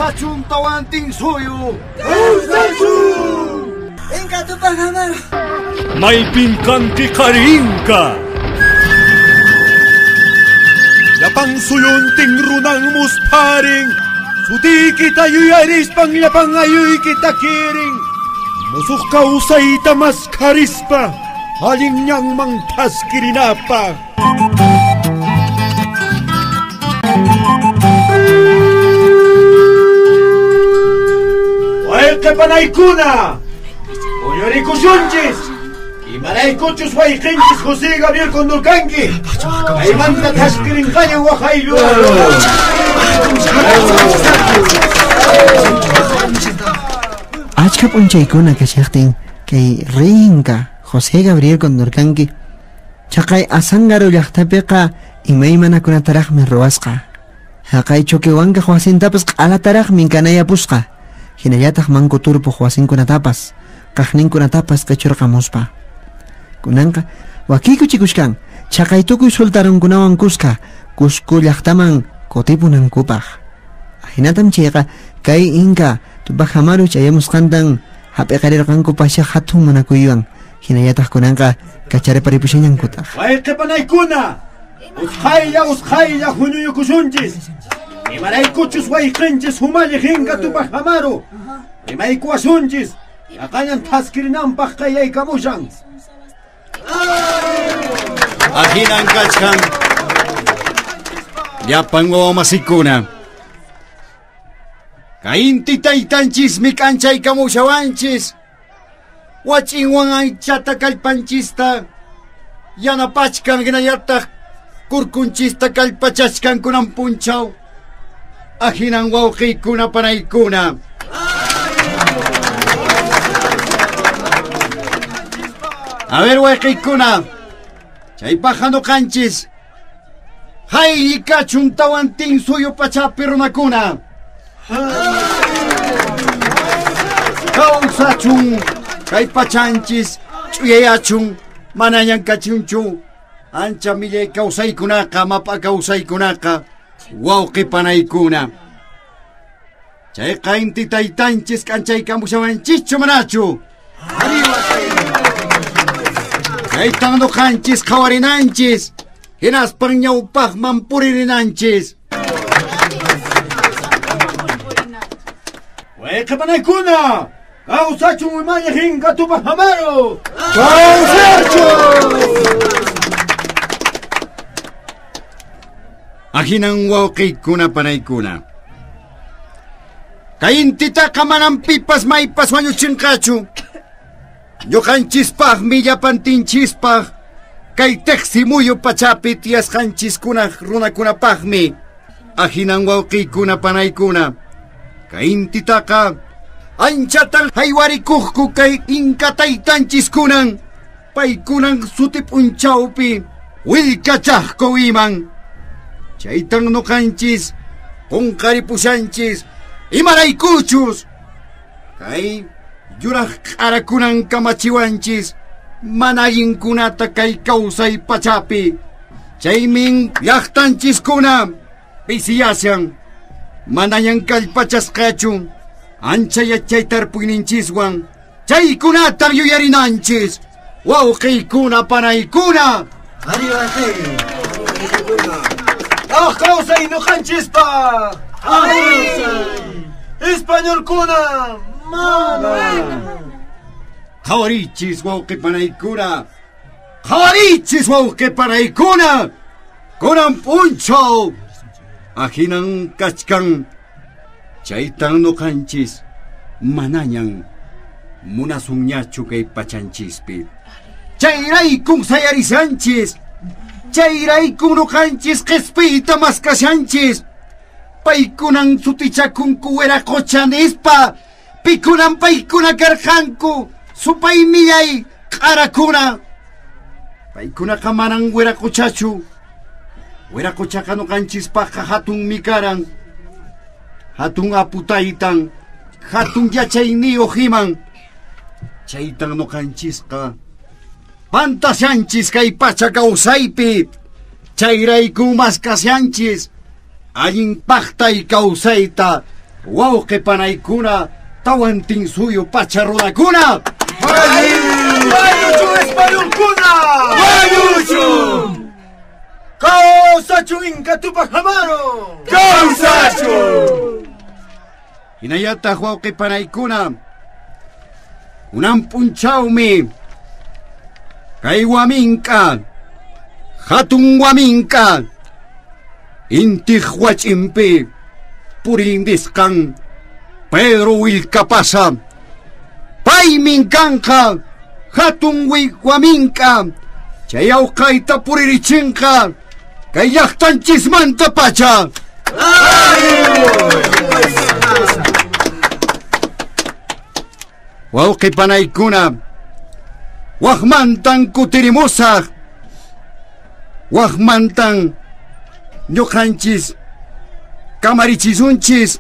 Kawsachun Tawantinsuyu! Kawsachun! Inka Tupac Amaru! Maypin kanki qarinka! Llapan suyuntin runan musparin, sutiykita yuyarispan llapan ayuykita kirin, musuq kawsayta maskharispa, allin ñanman thaskirinapaq. Wayqipanaykuna, uyarikusunchis. Imaraykuchus wayqinchis José Gabriel Condorcanqui. Kaymanta thaskirinqañan waqayllu. Achka p'unchaykuna kashaqtin kay rinka José Gabriel Condorcanqui chaqay Azángaro llaqtapiqa imaymanakunataraqmi ruwasqa. Haqay Choquehuancaq wasintapas q'alataraqmi kanayapusqa. Hinallataq Manco Turpoq wasinkunatapas kaqninkunatapas qichurqamuspa. Kunanqa wakiykuchikushkan chaqay tukuy sultarunkunawan kuska Cusco llaqtaman kutipunankupaq. Ahinatam chayqa kay Inka Tupac Amaru chayamusqantan hap'iqarirqanku pasha hatun munakuywan. Hinallataq kunanqa kacharparipushallankutaq. Wayqipanaykuna, usqhaylla usqhaylla huñuyukusunchis. Imaraykuchus wayqinchis humalliq Inka Tupac Amaru. Rimaykuwasunchis, aqañan thaskirinanpaq qayaykamushan. Ahinan kachkan llapan wawamasikuna. Kay inti taytanchismi k'anchaykamushawanchis. Wach'inwan anchata kallpanchista yanapachkan hinallataq kurkunchista kallpachachkan kunan punchaw. Ahinan wawqiykuna panaykuna. A ver, wayqiykuna, chaypaq nuqanchis haylli kachun Tawantinsuyu pachapi runakuna. Kawsachun kay pachanchis ch'uyayachun manañan kachunchu ancha millay kawsaykunaqa map'a kawsaykunaqa wawqi panaykuna. Chayqa inti taytanchis k'anchaykamushawanchischu manachu? Chaytan nuqanchis qhawarinanchis hinaspan ñawpaqman puririnanchis. Wayqipanaykuna, kawsachun umalliq Inka Tupac Amaru! Kawsachun! Ahinan wawqiykuna panaykuna. Kay intitaqa manan pipas maypas wañuchinqachu. Ñuqanchispaqmi llapantinchispaq kay teqsimuyu pachapi tiyasqanchiskunaq runakunapaqmi. Ahinan wawqiykuna panaykuna. Kay intitaqa anchatan haywarikuqku kay Inka taytanchiskunan. Paykunan suti p'unchawpi willkachaqku iman. Chaytan nuqanchis qunqaripushanchis imaraykuchus. Kay yuraq q'arakunan kamachiwanchis mana allinkunata kay kawsay pachapi. Chaymin llaqtanchiskuna pisiyashan manañan kallpachasqachu ancha yachay tarpuyninchiswan. Chaykunatan yuyarinanchis wawqiykuna panaykuna. ¡Ah, kawsay nuqanchispaq! ¡Españolkuna! ¡Mana! Qhawarichis wawqipanaykuna! Qhawarichis wawqipanaykuna! Kunan p'unchaw ahinan kachkan chaytan nuqanchis manañan munasunñachu kay pachanchispi. Chayraykun sayarishanchis. Chayraykun nuqanchis qispiyta maskashanchis. Paykunan sutichakunku wiraqocha nispa. Pikunan paykuna karqanku supay millay q'arakuna. Paykunaqa manan wiraqochachu. Wiraqochaqa nuqanchispaqqa hatunmi karan. Hatun aputaytan, hatun yachayniyuq iman. Chaytan nuqanchisqa pantashanchis kay pacha kawsaypi. Chayraykun maskashanchis allin paqtay kawsayta. Wawqi panaykuna Tawantinsuyu pacha runakuna. Wañuchun españolkuna! Wañuchun! Kawsachun Inka Tupac Amaru! Kawsachun! Hinallataq wawqi panaykuna kunan p'unchawmi kay waminka hatun waminka intiq wach'inpi purindisqan Pedro Vilcapasa paymin kanqa hatun waminka chay awqayta puririchinqa kay llaqtanchismanta pacha. Wawqi panaykuna waqmantan kutirimusaq waqmantan ñuqanchis kamarichisunchis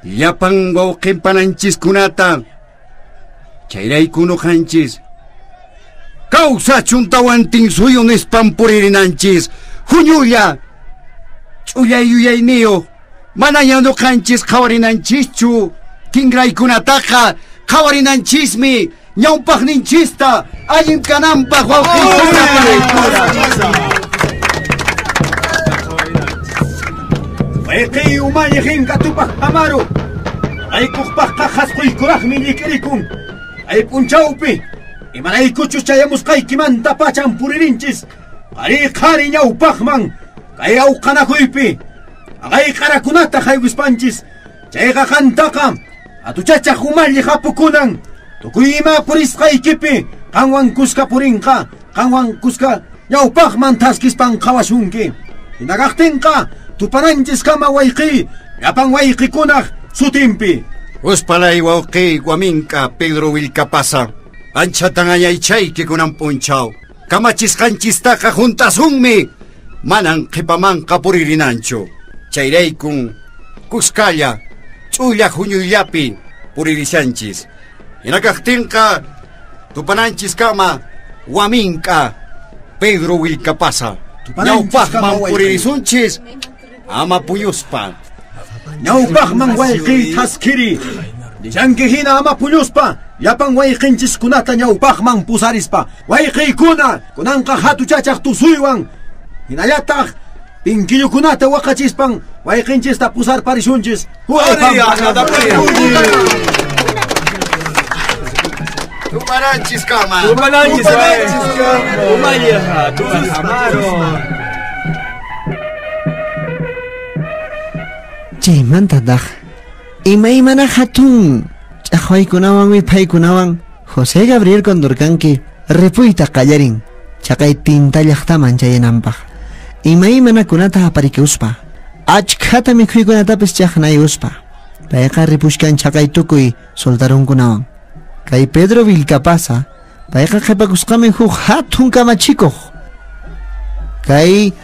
llapan wawqinpananchiskunata chayrayku ñuqanchis kawsachun Tawantinsuyu nispan puririnanchis huñulla ch'ullay yuyayniyuq manaña ñuqanchis qhawarinanchischu kinraykunataqa qhawarinanchismi ñawpaqninchista allin kananpaq wawqinkuna panaykuna. Wayqiy umalliq Inka Tupac Amaru aykuqpaqqa qhasquykuraqmi llik'irikun ay p'unchawpi imaraykuchus chayamusqaykimanta pachan puririnchis qhari qhari ñawpaqman kay awqanakuypi aqay qarakunata haywispanchis chayqa qantaqa atuchachaq umalliq apukunan tukuy ima purisqaykipi qanwan kuska purinqa qanwan kuska ñawpaqman thaskispan qhawasunki hinakaqtinqa tupananchis kama wayqi llapan wayqikunaq sutinpi. Uspalay wawqi waminka Pedro Vilcapasa anchatan añaychayki kunan p'unchaw kamachisqanchistaqa juntasunmi manan qhipamanqa puririnanchu chayraykun kuskalla ch'ulla huñuyllapi puririshanchis hinakaqtinqa tupananchis kama waminka Pedro Vilcapasa ñawpaqman puririsunchis ama puñuspa. Ñawpaqman wayqiy thaskiri nishanki hina ama puñuspa llapan wayqinchiskunata ñawpaqman pusarispa wayqiykuna kunanqa hatuchachaq tusuywan hinallataq pinkillukunata waqachispan wayqinchista pusarparishunchis. Tupananchis kama. Tupananchis kama. Umalliq Tupac Amaru. Chaymantataq imaymana hatun ch'aqwaykunawanmi paykunawan José Gabriel Condorcanqui ripuyta qallarin chaqay tinta llaqtaman chayananpaq imaymanakunata aparikuspa achkhata mikhuykunatapis chaqnayuspa payqa ripushkan chaqay tukuy soldarunkunawan kay Pedro Vilcapasa payqa qhipakusqamin huk hatun kamachikuq kay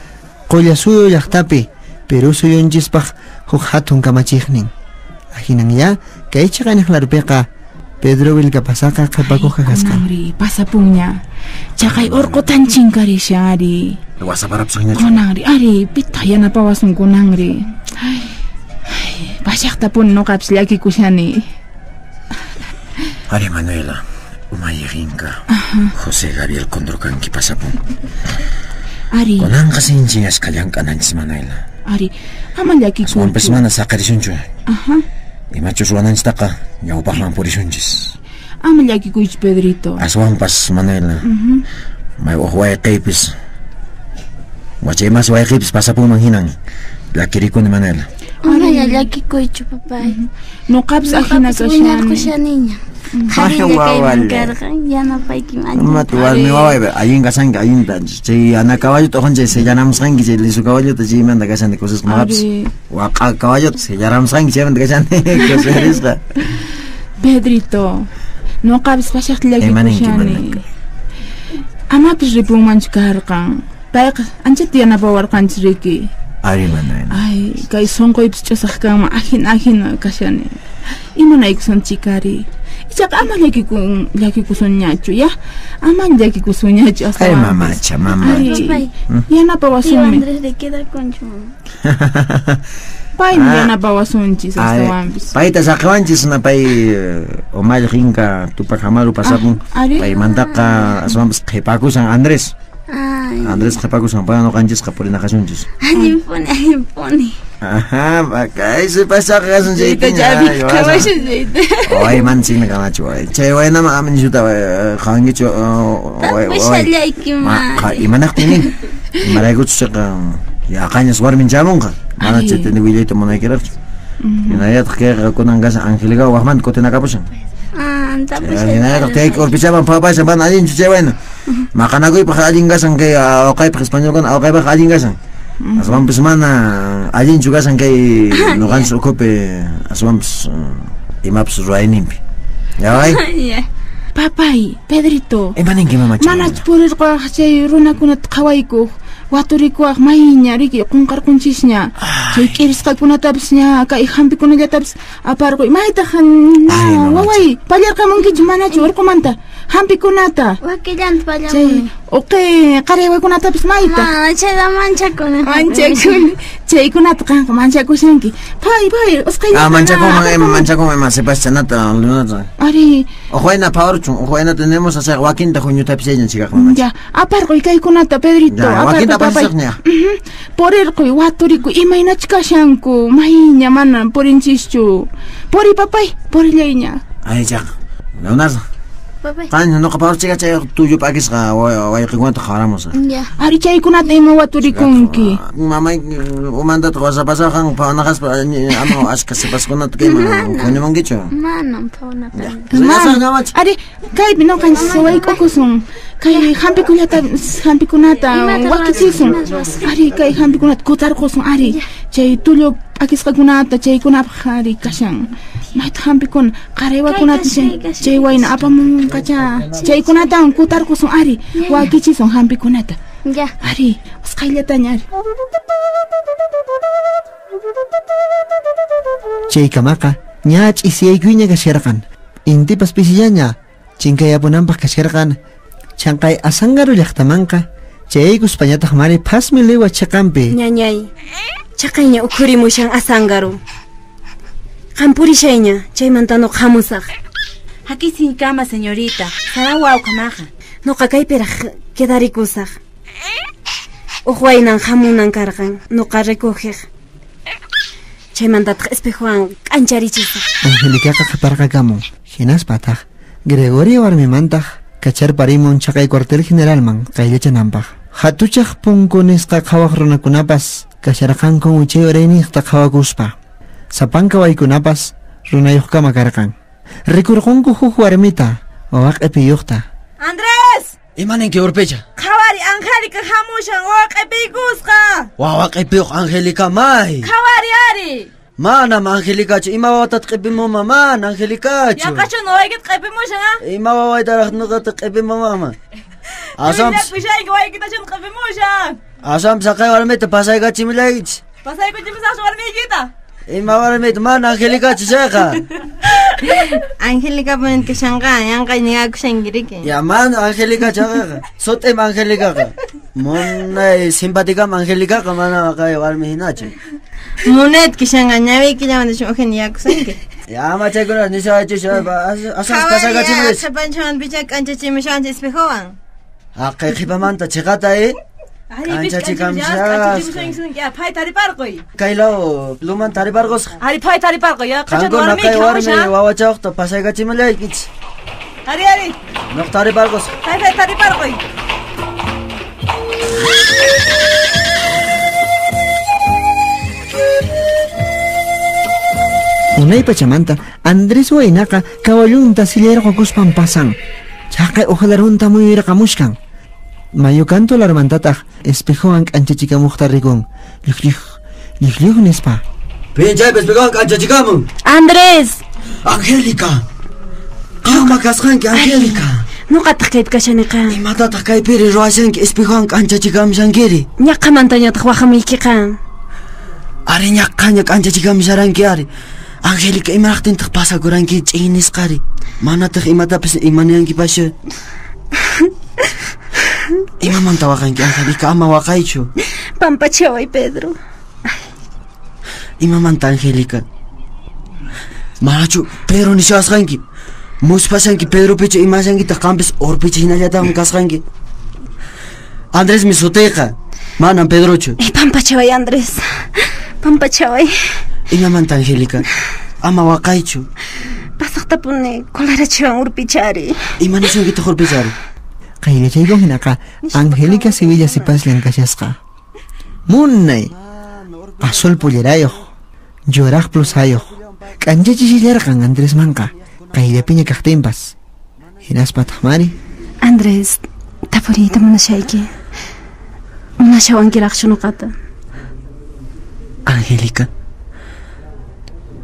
Qullasuyu llaqtapi Perú suyunchispaq huk hatun kamachiqnin ahinanya kay chaqayniq larupiqa Pedro Vilcapasaqa qhipakuqqa kasqa. Kunanri pasapunña chaqay urqutan chinkarishan ari wasaparapsaqñachu kunanri ari pitaq yanapawasun kunanri ay pashaqtapuni nuqapis llakikushani. Ari Manuela umalliq Inka José Gabriel Condorcanqui pasapun. Ari kunanqa sinchi ashka llank'ananchis Manuela. Ari ama llakikuychu. Aswanpis mana saqirishunchu. Imachus ruwananchistaqa ñawpaqman purishunchis. Ama llakikuychu Pedrito. Aswanpas Manuela may uq wayqiypis wachaymas wayqiypis pasapunman hinan llakirikuni Manuela. Amaya llakikuychu papay. Nuqapis ahina kashani. Qharilla karqan yanapaykim allin. Mati warmi waway allin kashanki allinta chay ana caballota uqanchik sellaramusqanki chay liso caballota chaymanta kashani kusisqa maqapis waqa caballota sellaramusqanki chaymanta kashani kusirisqa. Pedrito nuqapis pashaqta llakikushani. Amapis ripunmanchu karqan payqa anchata yanapawarqanchis riki. Ari Manuela. Ay kay sunquypis ch'usaq kanman ahina ahina kashani. Imanaykusunchik ari. Ichaqa ama llakikusunñachu ya ama llakikusunñachu. Ay mamacha mamacha yanapawasunmi. Andrés de quedakunchu. Paymi yanapawasunchis astawanpis. Payta saqiwanchis na pay umalliq inka Tupac Amaru pasapun. Paymantaqa aswanpas qhipakusan Andrés. Andrés qhipakusan pay ñuqanchisqa purinaqasunchis. Allinpuni, allinpuni. Ajá, kay sipachaqa kasun chaypiña. Way manchina kamachu way. Chay waynama ama nishuta qhawankichu Tapushallaykiman. Imanaqtin nin? Imaraykuchus chayqa yaqañas warmin chamunqa. Mana chayta willayta munaykiraqchu. Hinallataq kayqa kunan kashan Angélica waqmanta kutinakapushan. Hinallataq tiyayki urpichaman phawapashan mana allinchu chay wayna. Maqanakuypaq allin kashan kay awqaypaq españolkuna awqaypaq allin kashan. Aswanpis mana allinchu kashan kay ñuqanchis ukhupi aswanpis imapas ruwayninpi. Yaway? Papay, Pedrito. Imaninki mamacha? Manachu purirqaq chay runakunata qhawaykuq waturikuwaq mayña riki qunqarqunchisña. Chay k'irisqakunatapis ña kay hampikunallatapis aparquy. Maytaq waway pallarqamunkichu manachu urqumanta hampikunata. Wakillanta pallamuni. Chay uqi qaraywakunatapis mayta. Mana chayta manchakuni. Manchakuni. Chaykunata qanqa manchakushanki. Pay pay usqhayllata. Manchakunman ima manchakunman ima sipaschanata lunata. Ari. Uqwayna phawarchun uqwayna tenemos asaq wakinta huñutapis chayña chikaq mamacha. Ya aparquy kaykunata Pedrito. Wakinta papay. Purirquy waturikuy imaynachu kashanku mayña mana purinchischu. Puri papay purillayña. Ay chaq Leonardo. Papay. Qan nuqa phawarchika chay tullu p'akisqa wayqikunata qhawaramusaq. Ya. Ari chaykunata ima waturikunki. Mamay umantataq wasapasaqan phawanaqaspa ama ashka sipaskunata kayman huñumunkichu. Manam phawanaqani. Ari kaypi ñuqanchis wayk'ukusun. Kay hampikunata hampikunata wakichisun. Ari kay hampikunata kutarqusun ari chay tullu p'akisqakunata chaykunapaq ari kashan. Mayta hampikuna qaraywakunata chay wayna apamunqacha chaykunatawan kutarqusun ari wakichisun hampikunata. Ya. Ari usqhayllataña ari. Chaykamaqa ña ch'isiyaykuyña kasharqan. Intipas pisillaña chinkayapunanpaq kasharqan. Chanqay Azángaro llaqtamanqa chayaykuspañataq mari phasmi liwa chiqanpi. Ñañay, chaqayña ukhurimushan Azángaro. Qan purishayña, chaymanta nuqa hamusaq. Hakisinkama, señorita, sarawa awqamaqa. Nuqa kaypiraq quedarikusaq. Uq waynan hamunan karqan, nuqa recogeq. Chaymantataq espejowan k'ancharichisaq. Angelikaqa qhiparqakamun. Hinaspataq Gregorio warmimantaq kacharparimun chaqay cuartel generalman qayllachananpaq. Hatuchaq punku nisqa qhawaq runakunapas kasharqanku wichay urayniqta qhawakuspa. Sapanka waykunapas runayuqkama karqan. Rikurqunku huk warmita wawa q'ipiyuqta. Andrés! Imaninki urpicha? Qhawari Angélica hamushan wawa q'ipiykusqa. Wawa q'ipiyuq Angélica may. Qhawari ari. Manam Angélicachu ima wawatata q'ipimuma mana Angélicachu. Yaqachu nuwaykita q'ipimushan a? Ima wawaytaraq nuqata q'ipimumama. Asampas. Llullakushayki waykitachun q'ipimushan. Asampas haqay warmita pasaykachimillaykichis. Pasaykuchimusaqchu warmiykita? Ima warmita mana Angélicachu chayqa. Angélica punit kashanqa yanqay nigakushanki riki. Ya mana Angélica chayqa. Sut'im Angélicaqa. Munay simpatikam Angélicaqa mana kay warmi hinachu. Munayta kashanqa ñawiykillamantachu uqa nigakushanki. Ya ama chaykuna nishawaychischu asas pasaykachimullay. Qhapanchawan picha k'anchachimushanchis espejowan. Haqay qhipamanta chiqata Ari k'anchachikamishasqa. Pay tariparquy. Kaylaw luman tariparqusqa. Ari pay tariparquy ya qachun Qankuna warmiyki kay warmi hamushan. wawachawqta pasaykachimullaykichis. Ari ari. Nuqa tariparqusqa. Pay pay tariparquy. Unay pachamanta Andrés waynaqa kawallunta sillayarqukuspan pasan. Chaqay ujalarunta muyurqamushkan. Mayukantu larmantataq espejowan k'anchachikamuqta rikun. Lluqlluq, lluqlluq nispa. Pin chaypi espejowan k'anchachikamun. Andrés! Angélica! Qanma kasqanki Angélica. Nuqataq kaypi kashaniqa. Imatataq kaypiri ruwashanki espejowan k'anchachikamushankiri? Ñaqamantañataq waqamuykiqa. Ari ñaqaña k'anchachikamusharanki ari. Angélica imaraqtintaq pasakuranki ch'in nisqari. Manataq imatapis imaniyankipaschu. Imamanta waqanki Angélica, ama waqaychu. Pampachaway Pedro. Imamanta Angélica? Manachu Pedro nishawasqanki? Muspashanki Pedropichu imashankitaq qampis urpicha hinallataqmi kasqanki. Andresmi sutiyqa, manam Pedrochu. Pampachaway Andrés, pampachaway. Imamanta Angélica? Ama waqaychu. Pasaqtapuni kolerachiwan urpichari. Imanashankitaq urpichari? Qayllachaykun hinaqa Angélica Sevilla sipasllan kashasqa. Munay azul pullerayuq, yuraq blusayuq, k'anchachishallarqan Andresmanqa qayllapiña kaqtinpas. Hinaspataq mari. Andrés, tapuriyta munashayki. Munashawankiraqchu nuqata? Angélica,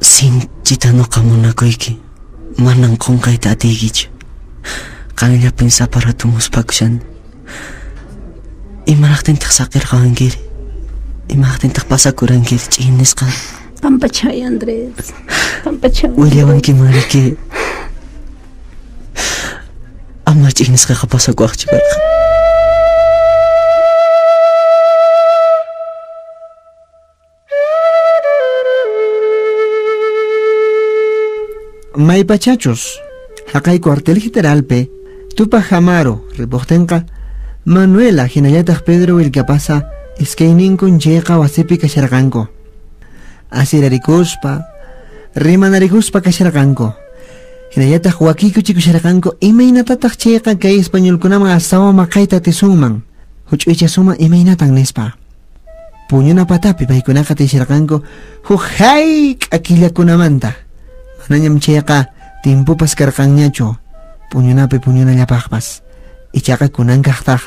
sinchita nuqa munakuyki. Manan qunqayta atiykichu. Qanllapin sapa rato muspakushani. Imanaqtintaq saqirqawankiri? Imanaqtintaq pasakurankiri ch'in nisqa? Pampachay Andrés, pampachay. Willawankiman riki. Ama ch'in nisqaqa pasakuwaqchu karqa. Maypachachus, haqay cuartel generalpe, Tupac Amaru ripuqtinqa, Manuela hinallataq Pedro Vilcapasa iskayninkun chayqa wasipi kasharqanku. Asirarikuspa, rimanarikuspa kasharqanku. Hinallataq wakikuchikusharqanku imaynatataq chayqa kay españolkunaman astawan maqayta atisunman, huch'uychasuman imaynatan nispa. Puñuna patapi paykunaqa tisharqanku huk hayk'a killakunamanta. Manañam chayqa timpupas karqanñachu puñunapi puñunallapaqpas. Ichaqa kunankaqtaq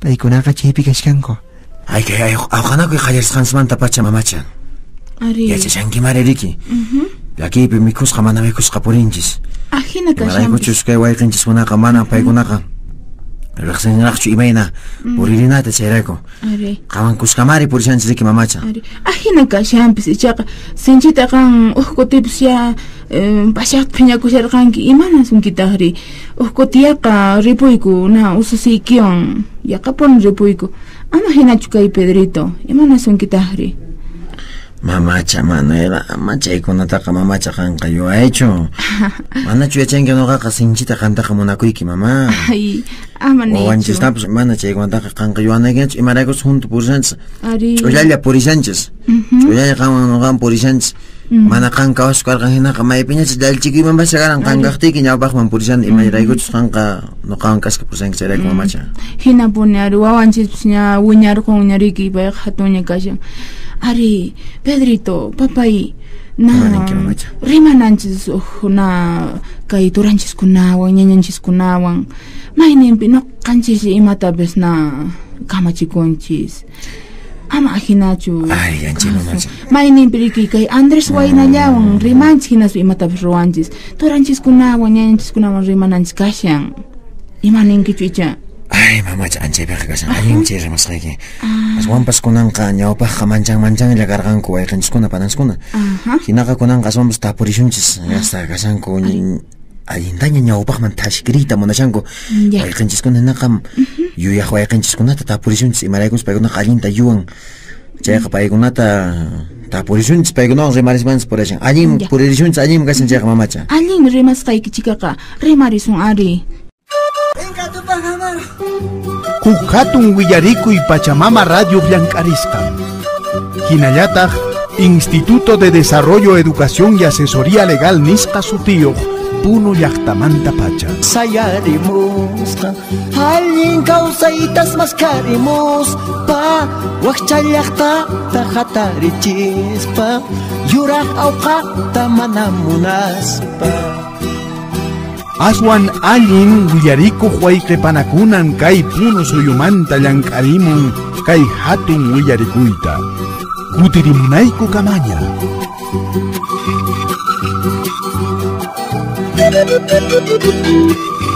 paykunaqa chaypi kashkanku. Ay, kay awqanakuy qallarisqanmanta pacha mamacha. Ari. Yachashankimari riki. Llakiypi mikhusqa mana mikhusqa purinchis. Ajina kashanpis. Imaraykuchus kay wayqinchiskunaqa mana paykunaqa riqsinraqchu imayna puririnata chayrayku. Ari. Qawan kuskamari purishanchis riki mamacha. Ari. Ajina kashanpis ichaqa sinchita qan uj kutipis ya pashaqta phiñakusharqanki imanasunkitaqri. Uj kutiyaqa ripuyku na ususiykiwan yaqapuni ripuyku. Ama hinachu kay Pedrito, imanasunkitaqri? Mamacha Manuela, ama chaykunataqa mamacha qanqa yuwaychu. Manachu yachanki nuqaqa sinchita qantaqa munakuyki mama. Ay, ama niychu. Wawanchistapas mana chaykunataqa qanqa yuwanaykichu, imaraykus junto purishanchis. Ari. Ch'ullalla purishanchis. Ch'ullalla qanwan nuqawan purishanchis. Mana qan kawasqa karqan hinaqa maypiñachus llallchikuymanpas karan qan kaqtiyki ñawpaqman purishan imaraykuchus qanqa nuqawan kasqa purishanki chayrayku mamacha. Hinapuni ari wawanchispis ña wiñarqunña riki payqa hatunña kashan. Ari, Pedrito, papay, na rimananchis na kay turanchiskunawan, ñañanchiskunawan, mayninpi nuqanchis imatapis na kamachikunchis. Ama ahinachu. Ay, yanchi mamacha. Mayninpi riki kay Andrés waynallawan rimanchis hinaspa imatapis ruwanchis. Turanchiskunawan, ñañanchiskunawan rimananchis kashan. Ima ninkichu icha? Ay, mamacha, anchaypiqa kashan. Allin chay rimasqayki. Aswanpas kunanqa ñawpaqqa manchan manchanlla karqanku wayqinchiskuna pananchiskuna. Hinaqa kunanqa aswanpas tapurishunchis. Hasta kashanku allintaña ñawpaqman thashkiriyta munashanku. Wayqinchiskuna hinaqa yuyaq wayqinchiskunata tapurishunchis imaraykus paykunaqa allinta yuwan. Chayqa paykunata tapurishunchis paykunawan rimarismanchis purashan. Allin puririshunchis allinmi kashan chayqa mamacha. Allinmi rimasqayki chikaqa rimarisun ari. Huk hatun willarikuy Pachamama Radio llank'arisqa. Hinallataq Instituto de Desarrollo, Educación y Asesoría Legal nisqa sutiyuq Puno llaqtamanta pacha. Sayarimusqa allin kawsaytas maskarimuspa wakcha llaqtata hatarichispa yuraq awqata mana munaspa. Aswan allin willarikuq wayqipanakunan kay Puno suyumanta llank'arimun kay hatun willarikuyta. Kutirimunayku kamaña. Thank you.